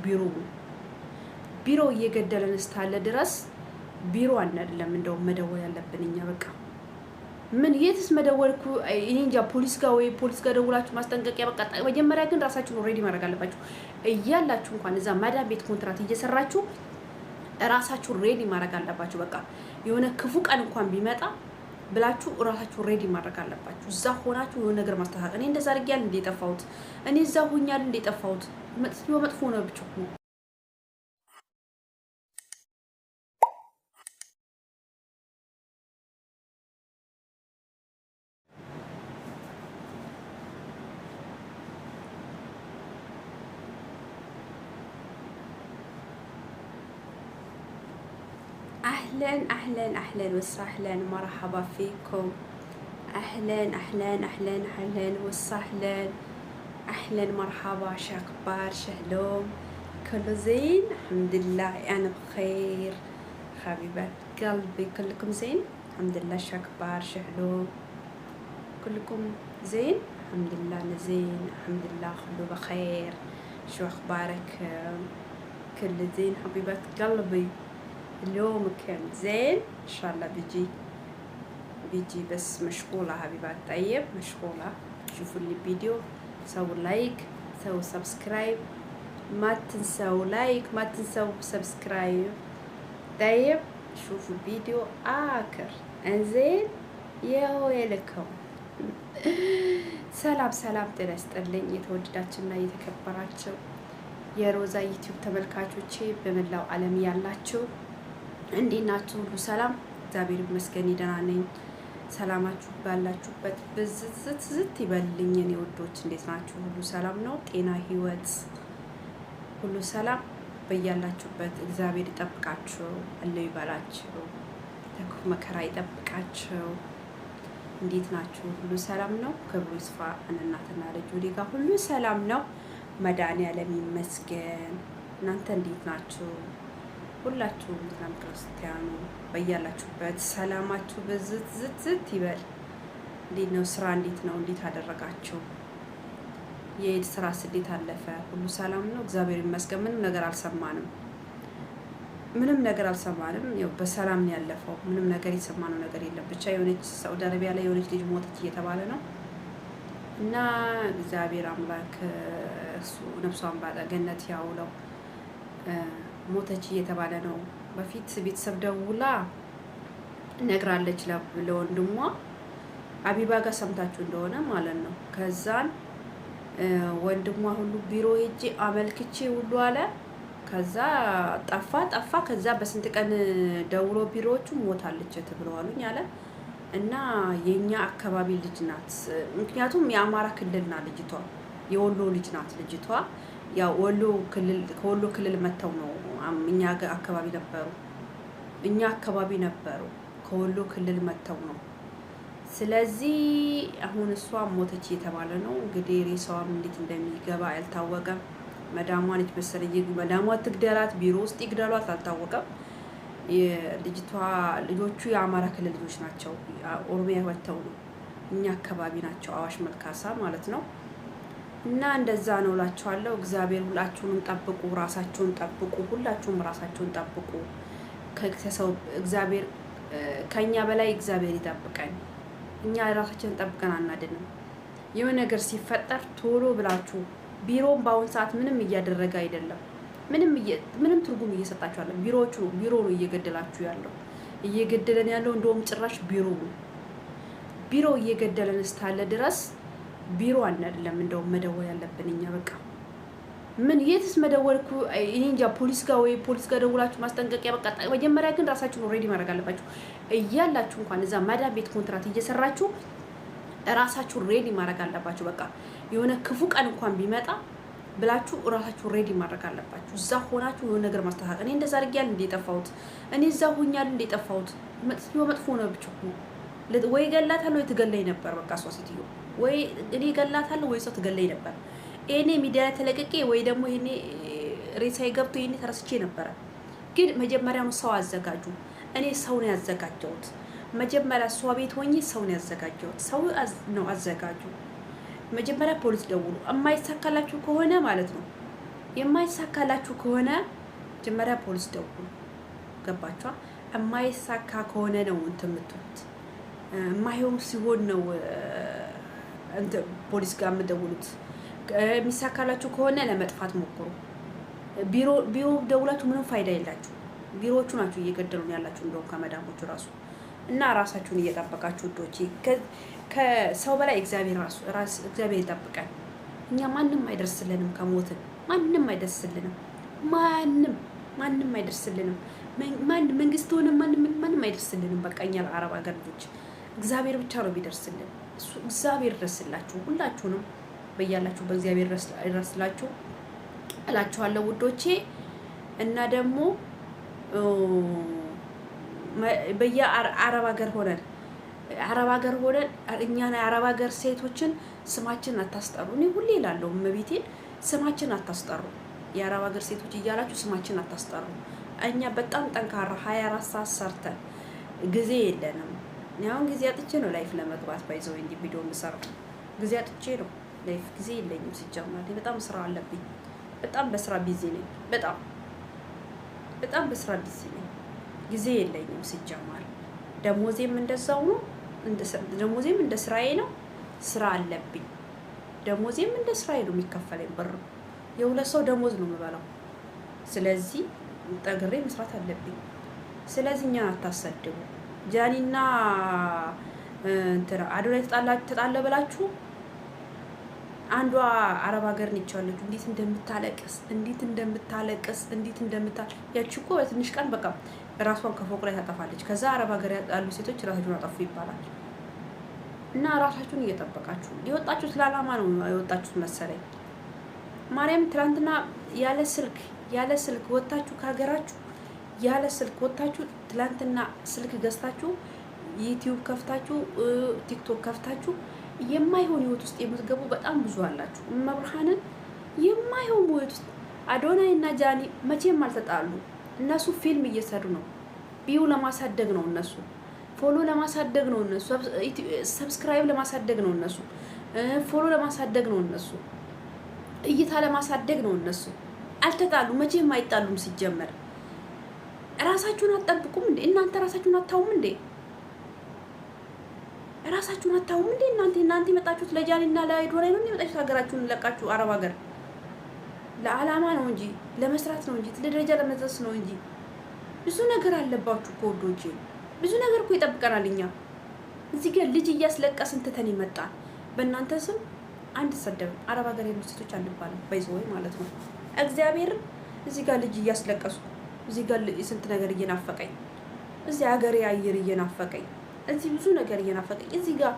ቢሮ ነው። ቢሮ እየገደለን እስካለ ድረስ ቢሮ አይደለም እንደውም መደወል ያለብን እኛ። በቃ ምን የትስ መደወል እኮ እኔ እንጃ። ፖሊስ ጋር ወይ ፖሊስ ጋር ደውላችሁ ማስጠንቀቂያ። በቃ መጀመሪያ ግን ራሳችሁን ready ማድረግ አለባችሁ። እያላችሁ እንኳን እዛ ማዳም ቤት ኮንትራት እየሰራችሁ ራሳችሁን ready ማድረግ አለባችሁ። በቃ የሆነ ክፉ ቀን እንኳን ቢመጣ ብላችሁ ራሳችሁን ready ማድረግ አለባችሁ። እዛ ሆናችሁ የሆነ ነገር ማስተካከል። እኔ እንደዛ አድርጌያለሁ እንደ የጠፋሁት፣ እኔ እዛ ሆኛለሁ እንደ የጠፋሁት። መጥፎ ነው ብቻ። أهلا أهلا أهلا وسهلا، مرحبا فيكم. أهلا أهلا أهلا أهلا وسهلا، أهلا مرحبا. شو أخبار؟ شلون؟ كله زين؟ الحمد لله أنا بخير. حبيبات قلبي كلكم زين؟ الحمد لله. شو أخبار؟ شلون؟ كلكم زين؟ الحمد لله أنا زين، الحمد لله كله بخير. شو أخبارك؟ كل زين حبيبات قلبي؟ اليوم كان زين ان شاء الله. بيجي بيجي بس مشغولة حبيبات. طيب مشغولة. شوفوا لي فيديو، سووا like، سووا subscribe، ما تنسوا like، ما تنسوا subscribe. طيب شوفوا الفيديو آخر. انزين يا ويلكم. ሰላም ሰላም፣ ጤና ይስጥልኝ የተወደዳችሁና የተከበራችሁ የሮዛ ዩቲዩብ ተመልካቾቼ በመላው ዓለም ያላችሁ እንዴት ናችሁ? ሁሉ ሰላም? እግዚአብሔር ይመስገን ደህና ነኝ። ሰላማችሁ ባላችሁበት ብዝዝት ዝት ይበልልኝ። የኔ ውዶች እንዴት ናችሁ? ሁሉ ሰላም ነው? ጤና፣ ህይወት ሁሉ ሰላም በያላችሁበት እግዚአብሔር ይጠብቃችሁ፣ አለው ይበላችሁ፣ ከክፉ መከራ ይጠብቃችሁ። እንዴት ናችሁ? ሁሉ ሰላም ነው? ክብሩ ይስፋ እናትና ልጅ ወዲጋ ጋር ሁሉ ሰላም ነው። መድኃኒዓለም ይመስገን። እናንተ እንዴት ናችሁ? ሁላችሁም እስላም ክርስቲያኑ በያላችሁበት ሰላማችሁ ብዝት ዝት ዝት ይበል። እንዴት ነው ስራ? እንዴት ነው? እንዴት አደረጋችሁ? የኢድ ስራስ እንዴት አለፈ? ሁሉ ሰላም ነው? እግዚአብሔር ይመስገን። ምንም ነገር አልሰማንም። ምንም ነገር አልሰማንም። ያው በሰላም ነው ያለፈው። ምንም ነገር የሰማነው ነገር የለም። ብቻ የሆነች ሳውዲ አረቢያ ላይ የሆነች ልጅ ሞተች እየተባለ ነው እና እግዚአብሔር አምላክ እሱ ነፍሷን በገነት ያውለው። ሞተች እየተባለ ነው። በፊት ቤተሰብ ደውላ ነግራለች ለወንድሟ፣ አቢባ ጋር ሰምታችሁ እንደሆነ ማለት ነው። ከዛን ወንድሟ ሁሉ ቢሮ ሄጄ አመልክቼ ሁሉ አለ። ከዛ ጠፋ ጠፋ። ከዛ በስንት ቀን ደውሎ ቢሮዎቹ ሞታለች ተብለዋሉኝ አለ። እና የኛ አካባቢ ልጅ ናት። ምክንያቱም የአማራ ክልል ናት ልጅቷ፣ የወሎ ልጅ ናት ልጅቷ። ያው ወሎ ክልል ከወሎ ክልል መጥተው ነው እኛ አካባቢ ነበሩ፣ እኛ አካባቢ ነበሩ። ከወሎ ክልል መጥተው ነው። ስለዚህ አሁን እሷ ሞተች እየተባለ ነው። እንግዲህ ሬሳዋም እንዴት እንደሚገባ አልታወቀም። መዳሟ ነች መሰለኝ። መዳሟ ትግደላት፣ ቢሮ ውስጥ ይግደሏት አልታወቀም። ልጅቷ ልጆቹ የአማራ ክልል ልጆች ናቸው። ኦሮሚያ ወጥተው ነው እኛ አካባቢ ናቸው። አዋሽ መልካሳ ማለት ነው። እና እንደዛ ነው እላችኋለሁ። እግዚአብሔር ሁላችሁንም ጠብቁ፣ ራሳችሁን ጠብቁ። ሁላችሁም ራሳችሁን ጠብቁ። ከሰው እግዚአብሔር ከኛ በላይ እግዚአብሔር ይጠብቀን። እኛ ራሳችንን ጠብቀን አናድንም። የሆነ ነገር ሲፈጠር ቶሎ ብላችሁ ቢሮም በአሁን ሰዓት ምንም እያደረገ አይደለም። ምንም ትርጉም እየሰጣችሁ አለ። ቢሮዎቹ ቢሮ ነው እየገደላችሁ ያለው፣ እየገደለን ያለው እንደውም ጭራሽ ቢሮ ነው። ቢሮ እየገደለን እስካለ ድረስ ቢሮ አይደለም እንደውም መደወል ያለብን እኛ። በቃ ምን የትስ መደወል እኮ እኔ እንጃ። ፖሊስ ጋር ወይ ፖሊስ ጋር ደውላችሁ ማስጠንቀቂያ። በቃ መጀመሪያ ግን ራሳችሁን ready ማድረግ አለባችሁ። እያላችሁ እንኳን እዛ ማዳም ቤት ኮንትራት እየሰራችሁ ራሳችሁን ready ማድረግ አለባችሁ። በቃ የሆነ ክፉ ቀን እንኳን ቢመጣ ብላችሁ ራሳችሁን ready ማድረግ አለባችሁ። እዛ ሆናችሁ የሆነ ነገር ማስተካከል። እኔ እንደዛ አድርጌያለሁ እንደ የጠፋሁት፣ እኔ እዛ ሆኛለሁ እንደ የጠፋሁት። መጥፎ ነው ብቻ ወይ ገላታለሁ ወይ ትገለኝ ነበር። በቃ እሷ ሴትዮ ወይ እኔ ገላታለሁ ወይ እሷ ትገለኝ ነበር። እኔ ሚዲያ ላይ ተለቅቄ ወይ ደግሞ ይሄኔ ሬሳዬ ገብቶ ይሄኔ ተረስቼ ነበረ። ግን መጀመሪያውኑ ሰው አዘጋጁ። እኔ ሰው ነው ያዘጋጀሁት። መጀመሪያ እሷ ቤት ሆኜ ሰው ነው ያዘጋጀሁት። ሰው ነው አዘጋጁ። መጀመሪያ ፖሊስ ደውሉ። የማይሳካላችሁ ከሆነ ማለት ነው የማይሳካላችሁ ከሆነ መጀመሪያ ፖሊስ ደውሉ። ገባችኋ? የማይሳካ ከሆነ ነው እንትን የምትሉት። የማይሆን ሲሆን ነው ፖሊስ ጋር የምደውሉት። የሚሳካላችሁ ከሆነ ለመጥፋት ሞክሩ። ቢሮ ቢሮ ደውላችሁ ምንም ፋይዳ የላችሁ። ቢሮዎቹ ናቸው እየገደሉን ያላችሁ እንደውም ከመዳሞቹ ራሱ። እና ራሳችሁን እየጠበቃችሁ ውዶቼ፣ ከሰው በላይ እግዚአብሔር ራሱ ራስ እግዚአብሔር ይጠብቀን። እኛ ማንም አይደርስልንም፣ ከሞትን ማንም አይደርስልንም። ማንም ማንም አይደርስልንም። ማን መንግስት ሆነ ማንም ማንም አይደርስልንም። በቃ እኛ ለአረብ ሀገር ልጆች እግዚአብሔር ብቻ ነው ቢደርስልን። እሱ እግዚአብሔር ይድረስላችሁ። ሁላችሁንም በያላችሁ በእግዚአብሔር ይድረስላችሁ እላችኋለሁ ውዶቼ። እና ደግሞ በየአረብ ሀገር ሆነን አረብ ሀገር ሆነን እኛን የአረብ ሀገር ሴቶችን ስማችን አታስጠሩ። እኔ ሁሌ እላለሁ እመቤቴን፣ ስማችን አታስጠሩ። የአረብ ሀገር ሴቶች እያላችሁ ስማችን አታስጠሩ። እኛ በጣም ጠንካራ 24 ሰዓት ሰርተን ጊዜ የለንም። እኔ አሁን ጊዜ አጥቼ ነው live ለመግባት፣ by the way፣ እንዲህ ቪዲዮ የምሰራው ጊዜ አጥቼ ነው። Live ጊዜ የለኝም ሲጀመር፣ በጣም ስራ አለብኝ። በጣም በስራ busy ነኝ። በጣም በጣም በስራ busy ነኝ። ጊዜ የለኝም ሲጀመር። ደሞዜም እንደዛው ነው። ደሞዜም እንደ ስራዬ ነው። ስራ አለብኝ። ደሞዜም እንደ ስራዬ ነው የሚከፈለኝ ብር። የሁለት ሰው ደሞዝ ነው የምበላው። ስለዚህ ጠግሬ መስራት አለብኝ። ስለዚህ እኛን አታሰድቡ። ጃኒና እንትና አዶናይ ተጣለ ብላችሁ አንዷ አረብ ሀገር ነች ያለችው፣ እንዴት እንደምታለቅስ፣ እንዴት እንደምታለቅስ፣ እንዴት እንደምታ ያቺ እኮ በትንሽ ቀን በቃ ራሷን ከፎቅ ላይ ታጠፋለች። ከዛ አረብ ሀገር ያሉ ሴቶች ራሳቸውን አጠፉ ይባላል። እና ራሳችሁን እየጠበቃችሁ፣ የወጣችሁት ለዓላማ ነው የወጣችሁት መሰለኝ። ማርያም፣ ትናንትና ያለ ስልክ ወጣችሁ ከሀገራችሁ፣ ያለ ስልክ ወጣችሁ። ትላንትና ስልክ ገዝታችሁ፣ ዩቲዩብ ከፍታችሁ፣ ቲክቶክ ከፍታችሁ የማይሆን ህይወት ውስጥ የምትገቡ በጣም ብዙ አላችሁ። እመብርሃንን፣ የማይሆን ህይወት ውስጥ። አዶናይ እና ጃኒ መቼም አልተጣሉ። እነሱ ፊልም እየሰሩ ነው። View ለማሳደግ ነው እነሱ፣ follow ለማሳደግ ነው እነሱ፣ subscribe ለማሳደግ ነው እነሱ፣ follow ለማሳደግ ነው እነሱ፣ እይታ ለማሳደግ ነው እነሱ። አልተጣሉ፣ መቼም አይጣሉም። ሲጀመር ራሳችሁን አትጠብቁም እንዴ? እናንተ ራሳችሁን አታውም እንዴ? ራሳችሁን አታውም እንዴ? እናንተ የመጣችሁት ለጃኒ እና ለአዶናይ ነው የመጣችሁት? ሀገራችሁን ለቃችሁ አረብ ሀገር ለዓላማ ነው እንጂ፣ ለመስራት ነው እንጂ፣ ለደረጃ ለመድረስ ነው እንጂ። ብዙ ነገር አለባችሁ እኮ ውዶቼ፣ ብዙ ነገር እኮ ይጠብቀናል። እኛ እዚህ ጋር ልጅ እያስለቀስን ትተን ይመጣል። በእናንተ ስም አንሰደብም። አረብ ሀገር ያሉ ሴቶች አንባልም። By the way ማለት ነው። እግዚአብሔርን፣ እዚህ ጋር ልጅ እያስለቀሱ፣ እዚህ ጋር ስንት ነገር እየናፈቀኝ፣ እዚህ ሀገሬ አየር እየናፈቀኝ፣ እዚህ ብዙ ነገር እየናፈቀኝ፣ እዚህ ጋር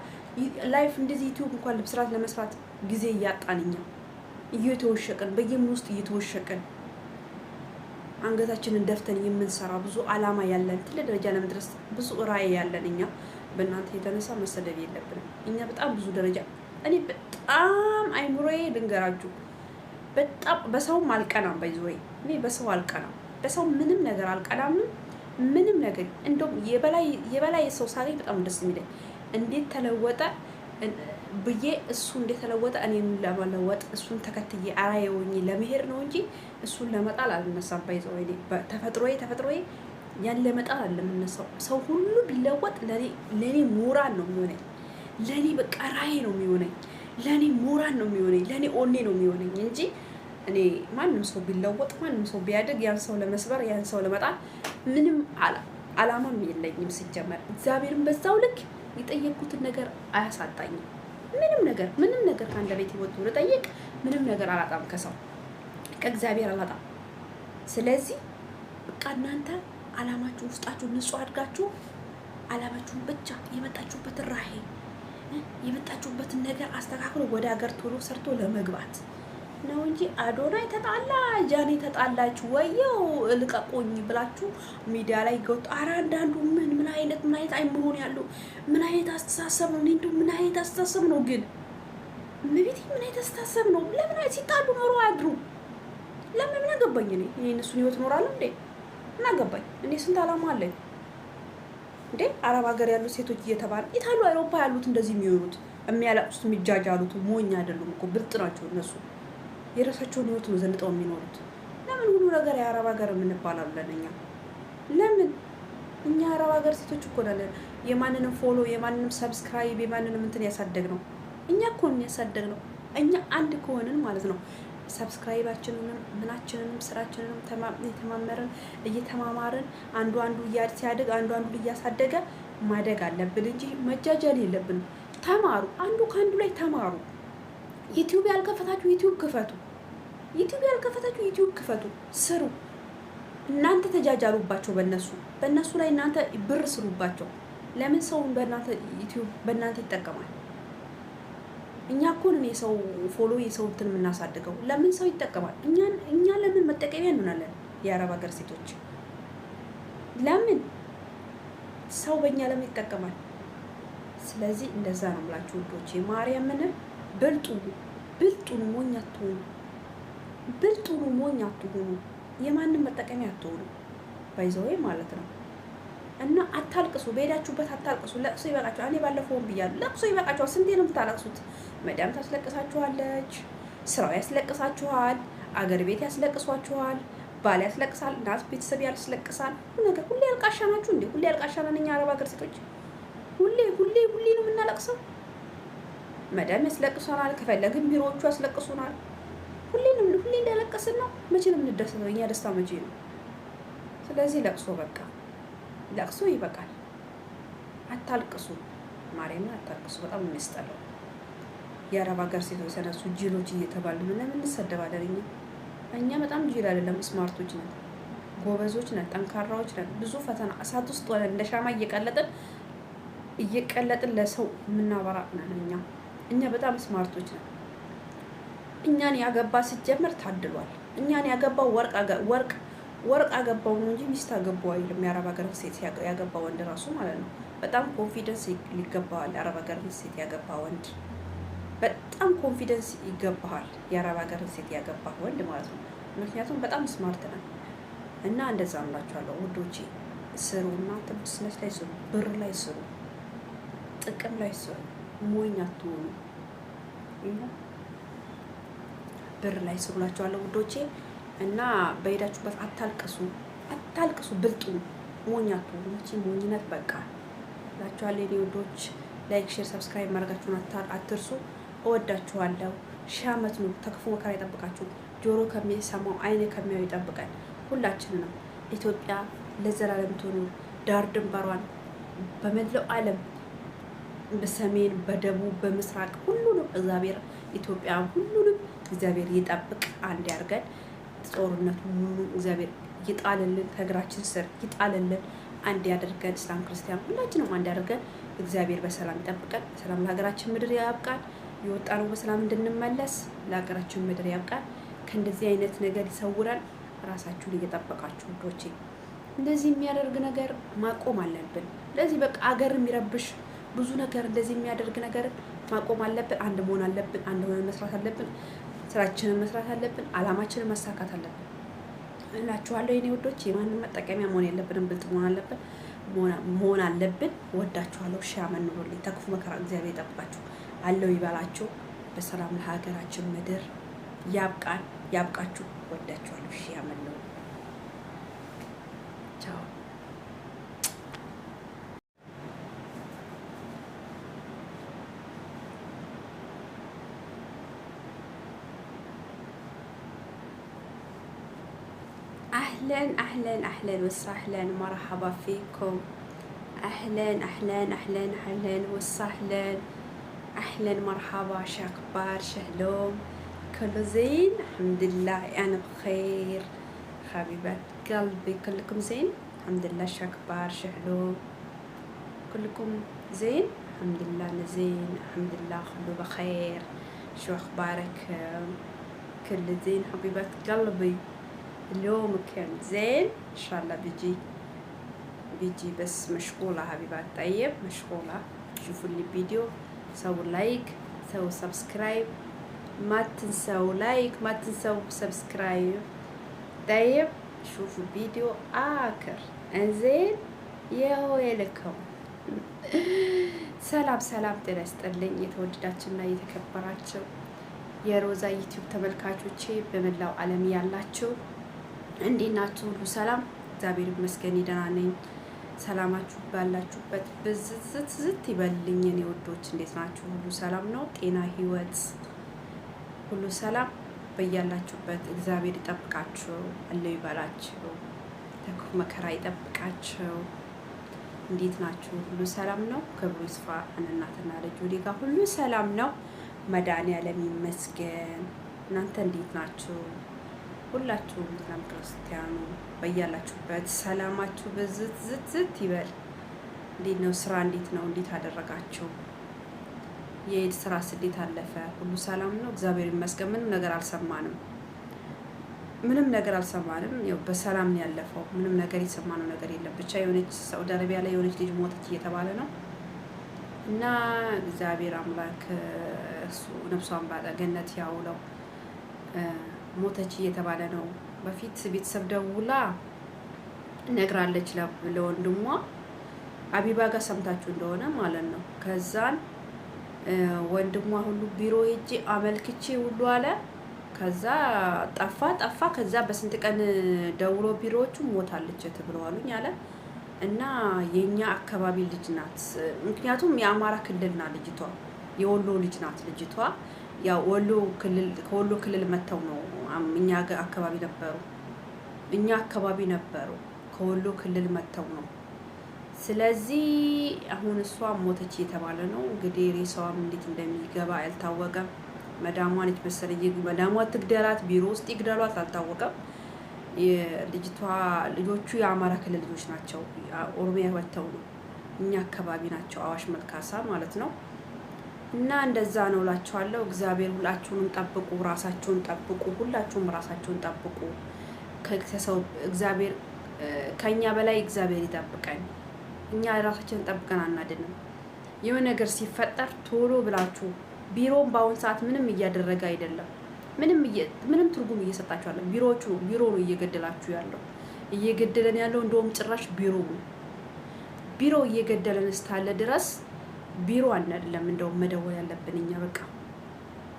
live እንደዚህ ዩቲዩብ እንኳን ልብስራት ለመስራት ጊዜ እያጣን፣ እኛ እየተወሸቅን፣ በየምን ውስጥ እየተወሸቅን፣ አንገታችንን ደፍተን የምንሰራ፣ ብዙ አላማ ያለን፣ ትልቅ ደረጃ ለመድረስ ብዙ ራዕይ ያለን እኛ በእናንተ የተነሳ መሰደብ የለብንም። እኛ በጣም ብዙ ደረጃ፣ እኔ በጣም አይምሮዬ ልንገራችሁ፣ በጣም በሰውም አልቀናም። By the way፣ እኔ በሰው አልቀናም። በሰው ምንም ነገር አልቀናም። ምንም ነገር። እንደውም የበላይ የበላይ ሰው ሳገኝ በጣም ደስ የሚለኝ፣ እንዴት ተለወጠ ብዬ፣ እሱ እንዴት ተለወጠ፣ እኔም ለመለወጥ እሱን ተከትዬ አርአያ ሆኜ ለመሄድ ነው እንጂ እሱን ለመጣል አልነሳም። By the way፣ ተፈጥሮዬ ተፈጥሮዬ ያን ለመጣል አለምነሳው። ሰው ሁሉ ቢለወጥ ለእኔ ሞራል ነው የሚሆነኝ። ለእኔ በቃ ራዕይ ነው የሚሆነኝ። ለእኔ ሞራል ነው የሚሆነኝ። ለእኔ ኦኔ ነው የሚሆነኝ እንጂ እኔ ማንም ሰው ቢለወጥ፣ ማንም ሰው ቢያድግ ያን ሰው ለመስበር፣ ያን ሰው ለመጣል ምንም አላማም የለኝም። ሲጀመር እግዚአብሔርን በዛው ልክ የጠየቅኩትን ነገር አያሳጣኝም። ምንም ነገር፣ ምንም ነገር ከአንደበቴ ወጥቶ ልጠይቅ ምንም ነገር አላጣም፣ ከሰው ከእግዚአብሔር አላጣም። ስለዚህ በቃ እናንተ አላማችሁ ውስጣችሁ ንጹህ አድጋችሁ አላማችሁን ብቻ፣ የመጣችሁበትን ራዕይ፣ የመጣችሁበትን ነገር አስተካክሎ ወደ ሀገር ቶሎ ሰርቶ ለመግባት ነው እንጂ አዶናይ ተጣላ፣ ጃኒ ተጣላች፣ ወየው ልቀቁኝ ብላችሁ ሚዲያ ላይ ገወጡ። ኧረ አንዳንዱ ምን አይነት አይምሮ ነው ያለው? ምን አይነት አስተሳሰብ ነው? እንደው ምን አይነት አስተሳሰብ ነው ግን? እመቤቴ፣ ምን አይነት አስተሳሰብ ነው? ለምን ሲጣሉ ኖሮ አያድሩ? ለምን? ምን አገባኝ እኔ? እኔ እነሱን ህይወት እኖራለሁ እንዴ? ምን አገባኝ እኔ? ስንት አላማ አለኝ እንዴ? አረብ ሀገር ያሉት ሴቶች እየተባለ የታሉ አውሮፓ ያሉት እንደዚህ የሚሆኑት፣ የሚያለቅሱት፣ የሚጃጃሉት? ሞኝ አይደሉም እኮ፣ ብልጥ ናቸው እነሱ። የራሳቸውን ህይወት ነው ዘንጠው የሚኖሩት። ለምን ሁሉ ነገር የአረብ ሀገር የምንባላለን እኛ? ለምን እኛ አረብ ሀገር ሴቶች እኮ ነን የማንንም follow፣ የማንንም subscribe፣ የማንንም እንትን ያሳደግ ነው። እኛ እኮ ነን ያሳደግ ነው። እኛ አንድ ከሆንን ማለት ነው subscribe ኣችንንም ምናችንንም ስራችንንም የተማመርን እየተማማርን አንዱ አንዱ ሲያድግ አንዱ አንዱ እያሳደገ ማደግ አለብን እንጂ መጃጃል የለብንም። ተማሩ፣ አንዱ ከአንዱ ላይ ተማሩ። ዩቲዩብ ያልከፈታችሁ ዩቲዩብ ክፈቱ። ዩቲዩብ ያልከፈታችሁ ዩቲዩብ ክፈቱ፣ ስሩ። እናንተ ተጃጃሉባቸው፣ በነሱ ላይ እናንተ ብር ስሩባቸው። ለምን ሰውን በእናንተ ዩቲዩብ በእናንተ ይጠቀማል? እኛ እኮ ነን የሰው follow የሰው እንትን የምናሳድገው። ለምን ሰው ይጠቀማል? እኛ ለምን መጠቀሚያ እንሆናለን? የአረብ ሀገር ሴቶች ለምን ሰው በእኛ ለምን ይጠቀማል? ስለዚህ እንደዛ ነው የምላችሁ ውዶቼ። ማርያምን ብልጡ ብልጡኑ ሞኝ አትሆኑ። ብልጡኑ ሞኝ አትሆኑ። የማንም መጠቀሚያ አትሆኑ። By the way ማለት ነው። እና አታልቅሱ፣ በሄዳችሁበት አታልቅሱ። ለቅሶ ይበቃችኋል። እኔ ባለፈውም ብያለሁ፣ ለቅሶ ይበቃችኋል። ስንቴ ነው የምታለቅሱት? መዳም ታስለቅሳችኋለች፣ ስራው ያስለቅሳችኋል፣ አገር ቤት ያስለቅሷችኋል፣ ባል ያስለቅሳል፣ እናት ቤተሰብ ያስለቅሳል። ሁሉ ነገር ሁሌ አልቃሻ ናችሁ እንዴ? ሁሌ አልቃሻ ነን እኛ አረብ ሀገር ሴቶች። ሁሌ ሁሌ ሁሌ ነው የምናለቅሰው። መዳም ያስለቅሰናል፣ ከፈለግን ቢሮዎቹ ያስለቅሱናል። ሁሌ ነው ሁሌ እንዳለቀስን ነው። መቼ ነው የምንደሰተው? እኛ ደስታ መቼ ነው? ስለዚህ ለቅሶ በቃ ለቅሶ ይበቃል። አታልቅሱ፣ ማርያምን አታልቅሱ። በጣም የሚያስጠላው የአረብ ሀገር ሴቶች ተነሱ ጅሎች እየተባሉ ነው። ለምን እንሰደባለን? እኛ በጣም ጅል አይደለም፣ smart ኦች ነን፣ ጎበዞች ነን፣ ጠንካራዎች ነን። ብዙ ፈተና እሳት ውስጥ ሆነን እንደ ሻማ እየቀለጥን እየቀለጥን ለሰው የምናበራ ነን። እኛ በጣም smart ኦች ነን። እኛን ያገባ ሲጀመር ታድሏል። እኛን ያገባው ወርቅ ወርቅ ወርቅ አገባው ነው እንጂ ሚስት አገባው አይልም። የአረብ ሀገር ሴት ያገባ ወንድ ራሱ ማለት ነው በጣም confidence ይገባዋል። የአረብ ሀገር ሴት ያገባ ወንድ በጣም confidence ይገባሃል። የአረብ ሀገር ሴት ያገባ ወንድ ማለት ነው። ምክንያቱም በጣም smart ነን እና እንደዛ እምላችኋለሁ ውዶቼ። ስሩ እና ቢዝነስ ላይ ስሩ፣ ብር ላይ ስሩ፣ ጥቅም ላይ ስሩ። ሞኝ አትሆኑ። ብር ላይ ስሩ እላችኋለሁ ውዶቼ። እና በሄዳችሁበት አታልቅሱ፣ አታልቅሱ። ብልጡ ሞኝ አትሆኑ። መቼ ሞኝነት በቃ እላችኋለሁ የኔ ውዶች። Like፣ share፣ subscribe ማድረጋችሁን አትርሱ። እወዳችኋለሁ። ሺህ ዓመት ነው ተክፉ መከራ ይጠብቃችሁ። ጆሮ ከሚሰማው አይን ከሚያዩ ይጠብቀን ሁላችንንም። ኢትዮጵያ ለዘላለም ትኑር። ዳር ድንበሯን በመላው ዓለም በሰሜን፣ በደቡብ፣ በምስራቅ ሁሉንም እግዚአብሔር ኢትዮጵያ ሁሉንም እግዚአብሔር ይጠብቅ፣ አንድ ያርገን። ጦርነቱ ሙሉ እግዚአብሔር ይጣልልን፣ ከእግራችን ስር ይጣልልን፣ አንድ ያደርገን። እስላም ክርስቲያን ሁላችንም አንድ ያደርገን። እግዚአብሔር በሰላም ይጠብቀን። ሰላም ለሀገራችን ምድር ያብቃን። የወጣነው በሰላም እንድንመለስ ለሀገራችን ምድር ያብቃን። ከእንደዚህ አይነት ነገር ይሰውራል። ራሳችሁን እየጠበቃችሁ ውዶቼ፣ እንደዚህ የሚያደርግ ነገር ማቆም አለብን። እንደዚህ በቃ አገር የሚረብሽ ብዙ ነገር እንደዚህ የሚያደርግ ነገር ማቆም አለብን። አንድ መሆን አለብን። አንድ ሆነን መስራት አለብን። ስራችንን መስራት አለብን። አላማችንን ማሳካት አለብን እላችኋለሁ የኔ ውዶች። የማንም መጠቀሚያ መሆን የለብንም። ብልጥ መሆን አለብን መሆን አለብን። ወዳችኋለሁ። ሺህ ዓመት ኑሩልኝ። ተክፉ መከራ እግዚአብሔር ይጠብቃችሁ፣ አለው ይበላችሁ። በሰላም ለሀገራችን ምድር ያብቃን፣ ያብቃችሁ። ወዳችኋለሁ። ሺህ ዓመት ኑሩ። ቻው። أهلا أهلا أهلا وسهلا مرحبا فيكم أهلا أهلا أهلا أهلا وسهلا أهلا مرحبا، شو أخبار، شلون؟ كله زين؟ الحمد لله أنا بخير حبيبات قلبي. كلكم زين؟ الحمد لله. شو أخبار، شلون؟ كلكم زين؟ الحمد لله أنا زين الحمد لله، كله بخير. شو أخبارك؟ كله زين حبيبات قلبي. اليوم كان زين إن شاء الله. بيجي بس مشغولة حبيبات. طيب مشغولة. شوفوا لي فيديو، سووا like، سووا subscribe، ما تنسوا like، ما تنسوا subscribe. طيب شوفوا الفيديو آخر انزين. يا ويلكم. ሰላም ሰላም፣ ጤና ይስጥልኝ የተወደዳችሁና የተከበራችሁ የሮዛ ዩቲዩብ ተመልካቾቼ በመላው ዓለም ያላችሁ እንዴት ናችሁ? ሁሉ ሰላም? እግዚአብሔር ይመስገን ደህና ነኝ። ሰላማችሁ ባላችሁበት ብዝዝት ዝት ይበልልኝ። የኔ ውዶች እንዴት ናችሁ? ሁሉ ሰላም ነው? ጤና፣ ህይወት ሁሉ ሰላም በያላችሁበት እግዚአብሔር ይጠብቃችሁ፣ አለው ይበላችሁ፣ ከክፉ መከራ ይጠብቃችሁ። እንዴት ናችሁ? ሁሉ ሰላም ነው? ክብሩ ይስፋ እናትና ልጅ ወዴ ጋር ሁሉ ሰላም ነው። መድኃኒዓለም ይመስገን። እናንተ እንዴት ናችሁ? ሁላችሁም እስላም ክርስቲያኑ በያላችሁበት ሰላማችሁ ብዝት ዝት ዝት ይበል። እንዴት ነው ስራ? እንዴት ነው? እንዴት አደረጋችሁ? የኢድ ስራስ እንዴት አለፈ? ሁሉ ሰላም ነው? እግዚአብሔር ይመስገን። ምንም ነገር አልሰማንም። ምንም ነገር አልሰማንም። ያው በሰላም ነው ያለፈው። ምንም ነገር የሰማነው ነገር የለም። ብቻ የሆነች ሳውዲ አረቢያ ላይ የሆነች ልጅ ሞተች እየተባለ ነው እና እግዚአብሔር አምላክ እሱ ነፍሷን በገነት ያውለው። ሞተች እየተባለ ነው። በፊት ቤተሰብ ደውላ ነግራለች ለወንድሟ አቢባ ጋር ሰምታችሁ እንደሆነ ማለት ነው። ከዛን ወንድሟ ሁሉ ቢሮ ሄጄ አመልክቼ ሁሉ አለ። ከዛ ጠፋ ጠፋ። ከዛ በስንት ቀን ደውሎ ቢሮዎቹ ሞታለች ብለዋሉኝ አለ። እና የኛ አካባቢ ልጅ ናት። ምክንያቱም የአማራ ክልል ናት ልጅቷ፣ የወሎ ልጅ ናት ልጅቷ። ያው ወሎ ክልል ከወሎ ክልል መጥተው ነው እኛ አካባቢ ነበሩ፣ እኛ አካባቢ ነበሩ። ከወሎ ክልል መጥተው ነው። ስለዚህ አሁን እሷ ሞተች እየተባለ ነው። እንግዲህ ሬሳዋም እንዴት እንደሚገባ አልታወቀም። መዳሟ ነች መሰለኝ። መዳሟ ትግደላት፣ ቢሮ ውስጥ ይግደሏት፣ አልታወቀም። ልጅቷ ልጆቹ የአማራ ክልል ልጆች ናቸው። ኦሮሚያ ወጥተው ነው እኛ አካባቢ ናቸው፣ አዋሽ መልካሳ ማለት ነው። እና እንደዛ ነው እላችኋለሁ። እግዚአብሔር ሁላችሁንም ጠብቁ፣ ራሳችሁን ጠብቁ። ሁላችሁም ራሳችሁን ጠብቁ። ከሰው እግዚአብሔር ከኛ በላይ እግዚአብሔር ይጠብቀን። እኛ ራሳችንን ጠብቀን አናድንም። የሆነ ነገር ሲፈጠር ቶሎ ብላችሁ ቢሮም በአሁን ሰዓት ምንም እያደረገ አይደለም። ምንም ትርጉም እየሰጣችሁ አለ። ቢሮዎቹ ቢሮ ነው እየገደላችሁ ያለው እየገደለን ያለው እንደውም ጭራሽ ቢሮ ነው። ቢሮ እየገደለን እስካለ ድረስ ቢሮ አይደለም እንደውም መደወል ያለብን እኛ በቃ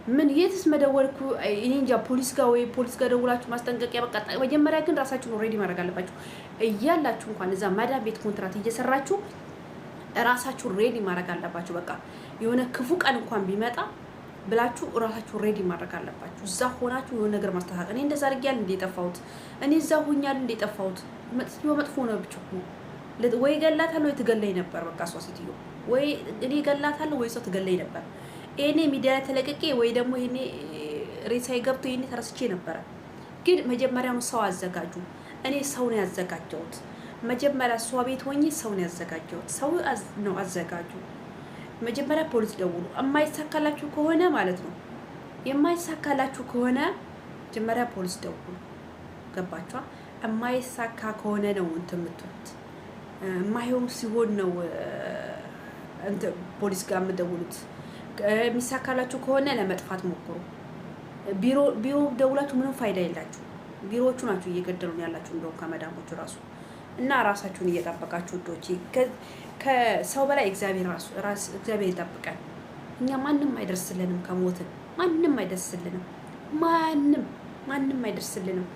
ምን የትስ መደወል እኮ እኔ እንጃ። ፖሊስ ጋር ወይ ፖሊስ ጋር ደውላችሁ ማስጠንቀቂያ በቃ። መጀመሪያ ግን ራሳችሁን ready ማድረግ አለባችሁ። እያላችሁ እንኳን እዛ ማዳም ቤት ኮንትራት እየሰራችሁ ራሳችሁን ready ማድረግ አለባችሁ። በቃ የሆነ ክፉ ቀን እንኳን ቢመጣ ብላችሁ ራሳችሁን ready ማድረግ አለባችሁ። እዛ ሆናችሁ የሆነ ነገር ማስተካከል። እኔ እንደዛ አድርጌያለሁ እንደ የጠፋሁት እኔ እዛ ሆኛለሁ እንደ የጠፋሁት መጥፎ ነው ብቻ ወይ ገላታለሁ ወይ ትገለኝ ነበር። በቃ እሷ ሴትዮ ወይ እኔ ገላታለሁ ወይ እሷ ትገለኝ ነበር። ይሄኔ ሚዲያ ላይ ተለቅቄ ወይ ደግሞ ይሄኔ ሬሳዬ ገብቶ ይሄኔ ተረስቼ ነበረ። ግን መጀመሪያውኑ ሰው አዘጋጁ። እኔ ሰው ነው ያዘጋጀሁት። መጀመሪያ እሷ ቤት ሆኜ ሰው ነው ያዘጋጀሁት። ሰው ነው አዘጋጁ። መጀመሪያ ፖሊስ ደውሉ። የማይሳካላችሁ ከሆነ ማለት ነው የማይሳካላችሁ ከሆነ መጀመሪያ ፖሊስ ደውሉ። ገባችኋ? የማይሳካ ከሆነ ነው እንትን የምትሉት። የማይሆን ሲሆን ነው እንትን ፖሊስ ጋር የምደውሉት። የሚሳካላችሁ ከሆነ ለመጥፋት ሞክሩ። ቢሮ ቢሮ ደውላችሁ ምንም ፋይዳ የላችሁ። ቢሮዎቹ ናችሁ እየገደሉን ያላችሁ እንደውም ከመዳሞቹ ራሱ እና ራሳችሁን እየጠበቃችሁ ውዶቼ፣ ከሰው በላይ እግዚአብሔር ራሱ ራስ እግዚአብሔር ይጠብቀን። እኛ ማንም አይደርስልንም፣ ከሞትን ማንም አይደርስልንም። ማንም ማንም አይደርስልንም።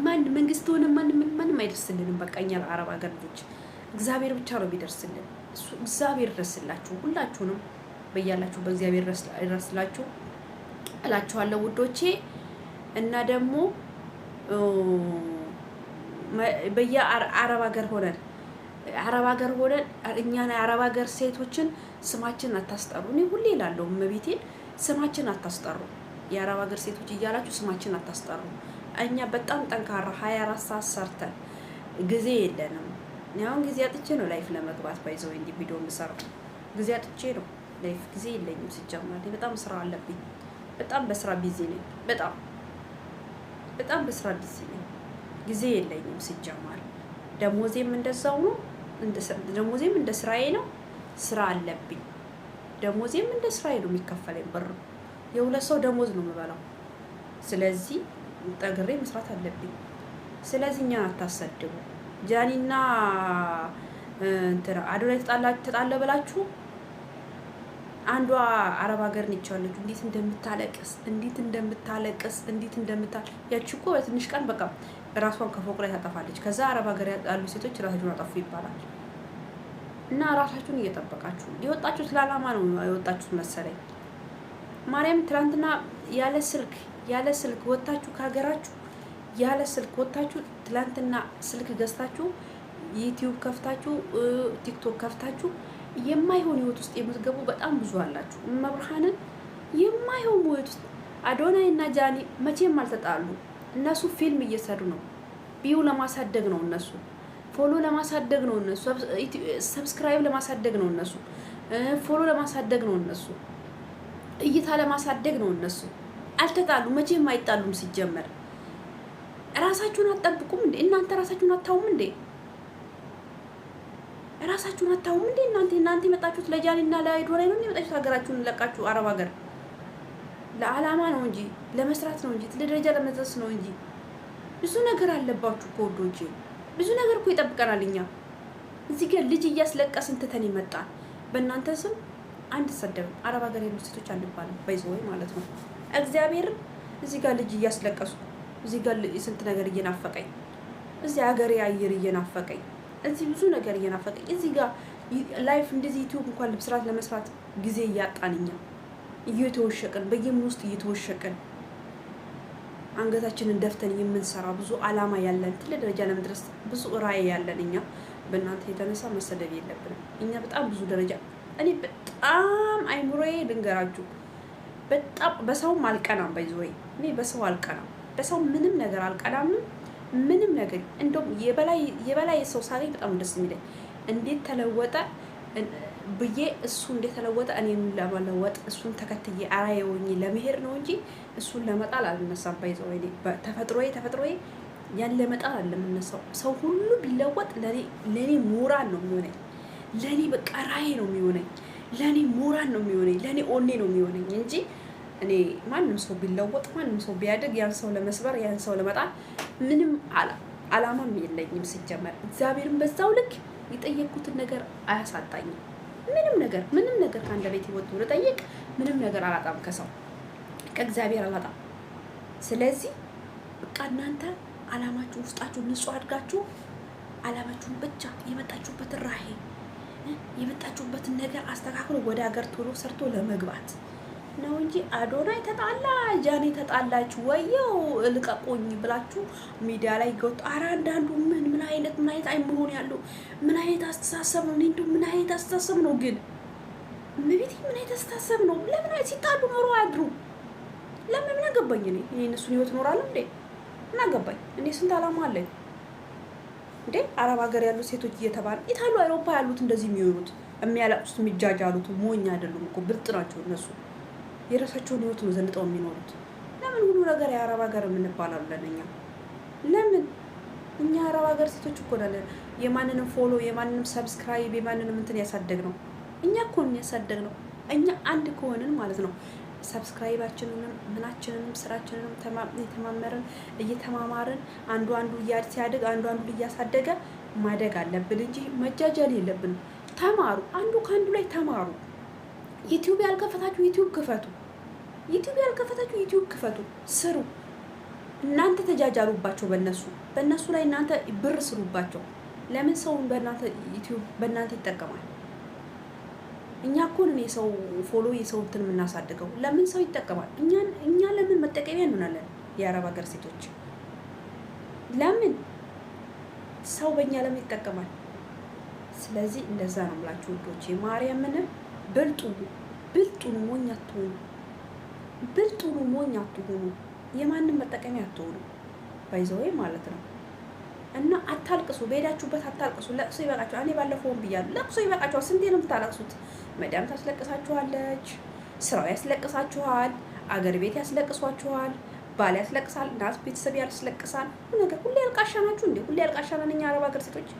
ማን መንግስት ሆነ ማንም ማንም አይደርስልንም። በቃ እኛ ለአረብ ሀገር ልጆች እግዚአብሔር ብቻ ነው የሚደርስልን። እሱ እግዚአብሔር ይድረስላችሁ። ሁላችሁንም በያላችሁ በእግዚአብሔር ይድረስላችሁ እላችኋለሁ ውዶቼ። እና ደግሞ በየአረብ ሀገር ሆነን አረብ ሀገር ሆነን እኛን የአረብ ሀገር ሴቶችን ስማችን አታስጠሩ። እኔ ሁሌ እላለሁ እመቤቴን ስማችን አታስጠሩ፣ የአረብ ሀገር ሴቶች እያላችሁ ስማችን አታስጠሩ። እኛ በጣም ጠንካራ 24 ሰዓት ሰርተን ጊዜ የለንም። እኔ አሁን ጊዜ አጥቼ ነው live ለመግባት by the way እንዲህ ቪዲዮ የምሰራው ጊዜ አጥቼ ነው። Live ጊዜ የለኝም ሲጀመር እኔ በጣም ስራ አለብኝ። በጣም በስራ busy ነኝ። በጣም በጣም በስራ busy ነኝ። ጊዜ የለኝም ሲጀመር። ደሞዜም እንደዛው ነው። ደሞዜም እንደ ስራዬ ነው። ስራ አለብኝ። ደሞዜም እንደ ስራዬ ነው የሚከፈለኝ ብር። የሁለት ሰው ደሞዝ ነው የምበላው። ስለዚህ ጠግሬ መስራት አለብኝ። ስለዚህ እኛን አታሰድቡ። ጃኒና እንትና አዶናይ ተጣላ ብላችሁ አንዷ አረብ ሀገር ነች ያለችው። እንዴት እንደምታለቅስ፣ እንዴት እንደምታለቅስ፣ እንዴት እንደምታ ያቺ እኮ በትንሽ ቀን በቃ ራሷን ከፎቅ ላይ ታጠፋለች። ከዛ አረብ ሀገር ያሉ ሴቶች ራሳቸውን አጠፉ ይባላል። እና ራሳችሁን እየጠበቃችሁ የወጣችሁት ለዓላማ ነው የወጣችሁት መሰለኝ። ማርያም ትናንትና ያለ ስልክ፣ ያለ ስልክ ወጣችሁ ከሀገራችሁ፣ ያለ ስልክ ወጣችሁ። ትላንትና ስልክ ገዝታችሁ ዩቲዩብ ከፍታችሁ ቲክቶክ ከፍታችሁ የማይሆን ህይወት ውስጥ የምትገቡ በጣም ብዙ አላችሁ። መብርሃንን የማይሆን ህይወት ውስጥ። አዶናይ እና ጃኒ መቼም አልተጣሉ። እነሱ ፊልም እየሰሩ ነው። View ለማሳደግ ነው እነሱ፣ follow ለማሳደግ ነው እነሱ፣ subscribe ለማሳደግ ነው እነሱ፣ follow ለማሳደግ ነው እነሱ፣ እይታ ለማሳደግ ነው እነሱ። አልተጣሉ፣ መቼም አይጣሉም። ሲጀመር ራሳችሁን አትጠብቁም እንዴ? እናንተ ራሳችሁን አታውም እንዴ? ራሳችሁን አታውም እንዴ? እናንተ የመጣችሁት ለጃኒና ለአዶናይ ነው የመጣችሁት? ሀገራችሁን ለቃችሁ አረብ ሀገር ለዓላማ ነው እንጂ፣ ለመስራት ነው እንጂ፣ ትልቅ ደረጃ ለመድረስ ነው እንጂ። ብዙ ነገር አለባችሁ እኮ ወዶቼ፣ ብዙ ነገር እኮ ይጠብቀናል። እኛ እዚህ ጋር ልጅ እያስለቀስን ትተን ይመጣል። በእናንተ ስም አንሰደብም። አረብ ሀገር ያሉ ሴቶች አንባልም። By the way ማለት ነው። እግዚአብሔርን እዚህ ጋር ልጅ እያስለቀስኩ፣ እዚህ ጋር ስንት ነገር እየናፈቀኝ፣ እዚህ ሀገሬ አየር እየናፈቀኝ፣ እዚህ ብዙ ነገር እየናፈቀኝ፣ እዚህ ጋር life እንደዚህ ዩቲዩብ እንኳን ልብስራት ለመስራት ጊዜ እያጣን፣ እኛ እየተወሸቅን፣ በየምን ውስጥ እየተወሸቅን፣ አንገታችንን ደፍተን የምንሰራ፣ ብዙ አላማ ያለን፣ ትልቅ ደረጃ ለመድረስ ብዙ ራዕይ ያለን እኛ በእናንተ የተነሳ መሰደብ የለብንም። እኛ በጣም ብዙ ደረጃ፣ እኔ በጣም አይምሮዬ ልንገራችሁ፣ በጣም በሰውም አልቀናም። By the way እኔ በሰው አልቀናም፣ በሰው ምንም ነገር አልቀናምም። ምንም ነገር እንደውም የበላይ ሰው ሳገኝ በጣም ደስ የሚለኝ፣ እንዴት ተለወጠ ብዬ፣ እሱ እንዴት ተለወጠ እኔም ለመለወጥ እሱን ተከትዬ አርአያ ሆኜ ለመሄድ ነው እንጂ እሱን ለመጣል አልነሳም። By the way ተፈጥሮዬ ያን ለመጣል አለምነሳው። ሰው ሁሉ ቢለወጥ ለእኔ ሞራል ነው የሚሆነኝ። ለእኔ በቃ ራዕይ ነው የሚሆነኝ። ለእኔ ሞራል ነው የሚሆነኝ። ለእኔ ኦኔ ነው የሚሆነኝ እንጂ እኔ ማንም ሰው ቢለወጥ፣ ማንም ሰው ቢያድግ ያን ሰው ለመስበር፣ ያን ሰው ለመጣል ምንም አላማም የለኝም። ሲጀመር እግዚአብሔርን በዛው ልክ የጠየቅኩትን ነገር አያሳጣኝም። ምንም ነገር፣ ምንም ነገር ከአንድ ቤት ወጥቶ ልጠይቅ ምንም ነገር አላጣም፣ ከሰው ከእግዚአብሔር አላጣም። ስለዚህ በቃ እናንተ አላማችሁ ውስጣችሁ ንጹህ አድርጋችሁ አላማችሁን ብቻ፣ የመጣችሁበትን ራዕይ፣ የመጣችሁበትን ነገር አስተካክሎ ወደ ሀገር ቶሎ ሰርቶ ለመግባት ነው እንጂ አዶናይ ተጣላ፣ ጃኒ ተጣላች፣ ወየው ልቀቁኝ ብላችሁ ሚዲያ ላይ ገወጡ። ኧረ አንዳንዱ ምን አይነት አይምሮ ነው ያለው? ምን አይነት አስተሳሰብ ነው? እንደው ምን አይነት አስተሳሰብ ነው ግን? እመቤቴ ምን አይነት አስተሳሰብ ነው? ለምን ሲጣሉ ኖሮ አያድሩ? ለምን? ምን አገባኝ እኔ? እኔ እነሱን ህይወት እኖራለሁ እንዴ? ምን አገባኝ እኔ? ስንት አላማ አለኝ እንዴ? አረብ ሀገር ያሉ ሴቶች እየተባለ የታሉ አውሮፓ ያሉት እንደዚህ የሚሆኑት፣ የሚያለቅሱት፣ የሚጃጃሉት? ሞኝ አይደሉም እኮ፣ ብልጥ ናቸው እነሱ። የራሳቸውን ህይወት ነው ዘንጠው የሚኖሩት። ለምን ሁሉ ነገር የአረብ ሀገር የምንባላለን እኛ? ለምን እኛ አረብ ሀገር ሴቶች እኮ ነን የማንንም follow፣ የማንንም subscribe፣ የማንንም እንትን ያሳደግ ነው። እኛ እኮ ነን ያሳደግ ነው። እኛ አንድ ከሆንን ማለት ነው subscribe ኣችንንም ምናችንንም ስራችንንም የተማመርን፣ እየተማማርን፣ አንዱ አንዱ ሲያድግ አንዱ አንዱ እያሳደገ ማደግ አለብን እንጂ መጃጃል የለብንም። ተማሩ፣ አንዱ ከአንዱ ላይ ተማሩ። ዩቲዩብ ያልከፈታችሁ ዩቲዩብ ክፈቱ። ዩቲዩብ ያልከፈታችሁ ዩቲዩብ ክፈቱ፣ ስሩ። እናንተ ተጃጃሉባቸው፣ በእነሱ ላይ እናንተ ብር ስሩባቸው። ለምን ሰውን በእናንተ ዩቲዩብ በእናንተ ይጠቀማል? እኛ እኮ ነን የሰው follow፣ የሰው እንትን የምናሳድገው። ለምን ሰው ይጠቀማል? እኛ ለምን መጠቀሚያ እንሆናለን? የአረብ ሀገር ሴቶች ለምን ሰው በእኛ ለምን ይጠቀማል? ስለዚህ እንደዛ ነው የምላችሁ ውዶቼ። ማርያምን ብልጡ ብልጡ ነው፣ ሞኝ አትሆኑ። ብልጡ ነው፣ ሞኝ አትሆኑ። የማንም መጠቀሚያ አትሆኑ። By the way ማለት ነው። እና አታልቅሱ፣ በሄዳችሁበት አታልቅሱ። ለቅሶ ይበቃችኋል። እኔ ባለፈውም ብያለሁ፣ ለቅሶ ይበቃችኋል። ስንቴ ነው የምታለቅሱት? መዳም ታስለቅሳችኋለች፣ ስራው ያስለቅሳችኋል፣ አገር ቤት ያስለቅሷችኋል፣ ባል ያስለቅሳል፣ እናት ቤተሰብ ያስለቅሳል። ሁሉ ነገር ሁሌ አልቃሻ ናችሁ እንዴ? ሁሌ አልቃሻ ነን እኛ አረብ ሀገር ሴቶች።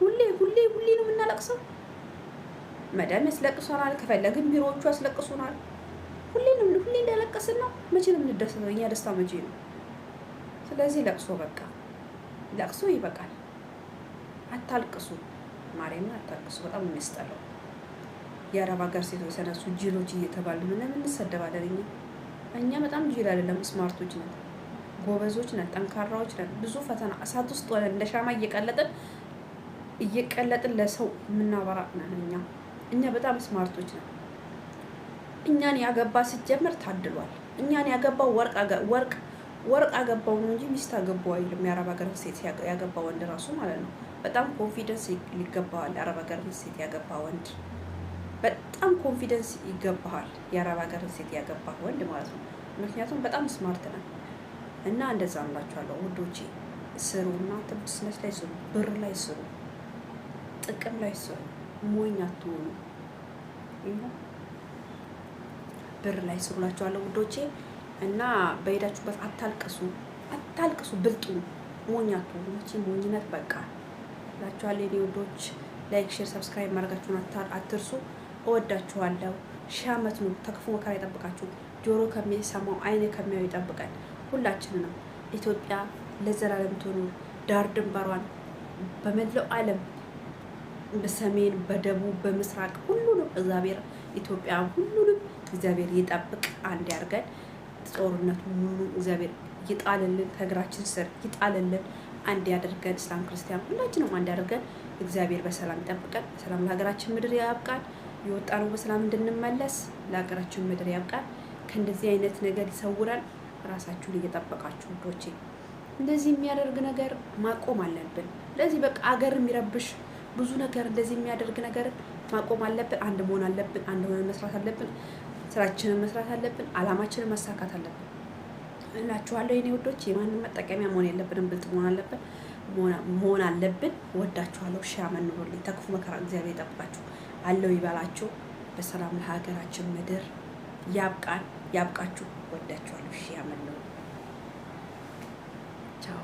ሁሌ ሁሌ ሁሌ ነው የምናለቅሰው። መዳም ያስለቅሰናል፣ ከፈለግን ቢሮዎቹ ያስለቅሱናል። ሁሌ ነው፣ ሁሌ እንዳለቀስን ነው። መቼ ነው የምንደሰተው? እኛ ደስታ መቼ ነው? ስለዚህ ለቅሶ በቃ፣ ለቅሶ ይበቃል። አታልቅሱ፣ ማርያምን አታልቅሱ። በጣም የሚያስጠላው። የአረብ ሀገር ሴቶች ተነሱ ጅሎች እየተባልን ምን እንሰደባለን? እኛ በጣም ጅል አይደለም፣ smart ኦች ነን፣ ጎበዞች ነን፣ ጠንካራዎች ነን። ብዙ ፈተና እሳት ውስጥ ሆነን እንደ ሻማ እየቀለጥን እየቀለጥን ለሰው የምናበራ ነን። እኛ በጣም smart ኦች ነን። እኛን ያገባ ሲጀመር ታድሏል። እኛን ያገባው ወርቅ ወርቅ ወርቅ አገባው ነው እንጂ ሚስት አገባው አይልም። የአረብ ሀገር ሴት ያገባ ወንድ ራሱ ማለት ነው። በጣም confidence ይገባዋል። የአረብ ሀገር ሴት ያገባ ወንድ በጣም confidence ይገባሃል። የአረብ ሀገር ሴት ያገባ ወንድ ማለት ነው። ምክንያቱም በጣም smart ነን እና እንደዛ እላችኋለሁ ውዶቼ። ስሩ፣ እናንተ ቢዝነስ ላይ ስሩ፣ ብር ላይ ስሩ፣ ጥቅም ላይ ስሩ። ሞኝ አትሆኑ። ብር ላይ ስሩ እላችኋለሁ ውዶቼ። እና በሄዳችሁበት አታልቅሱ፣ አታልቅሱ፣ ብልጡ ሞኝ አትሆኑ። መቼ ሞኝነት በቃ እላችኋለሁ የኔ ውዶች። Like፣ share፣ subscribe ማድረጋችሁን አትርሱ። እወዳችኋለሁ። ሺህ ዓመት ነው። ከክፉ መከራ ይጠብቃችሁ። ጆሮ ከሚሰማው ዓይን ከሚያዩ ይጠብቀን ሁላችንንም። ኢትዮጵያ ለዘላለም ትኑር። ዳር ድንበሯን በመላው ዓለም በሰሜን፣ በደቡብ፣ በምስራቅ ሁሉንም እግዚአብሔር ኢትዮጵያ ሁሉንም እግዚአብሔር ይጠብቅ፣ አንድ ያርገን። ጦርነቱ ሙሉ እግዚአብሔር ይጣልልን፣ ከእግራችን ስር ይጣልልን፣ አንድ ያደርገን። እስላም ክርስቲያን ሁላችንም አንድ ያደርገን። እግዚአብሔር በሰላም ይጠብቀን። በሰላም ለሀገራችን ምድር ያብቃን። የወጣነው በሰላም እንድንመለስ ለሀገራችን ምድር ያብቃን። ከእንደዚህ አይነት ነገር ይሰውራል። ራሳችሁን እየጠበቃችሁ ውዶቼ፣ እንደዚህ የሚያደርግ ነገር ማቆም አለብን። ለዚህ በቃ አገር የሚረብሽ ብዙ ነገር እንደዚህ የሚያደርግ ነገር ማቆም አለብን። አንድ መሆን አለብን። አንድ ሆነን መስራት አለብን። ስራችንን መስራት አለብን። አላማችንን ማሳካት አለብን እላችኋለሁ የኔ ውዶች። የማንም መጠቀሚያ መሆን የለብንም። ብልጥ መሆን አለብን መሆን አለብን። ወዳችኋለሁ። ሺህ ዓመት ኑሩልኝ። ተክፉ መከራ እግዚአብሔር ይጠብቃችሁ፣ አለው ይበላችሁ። በሰላም ለሀገራችን ምድር ያብቃን፣ ያብቃችሁ። ወዳችኋለሁ። ሺህ ዓመት ኑሩ። ቻው።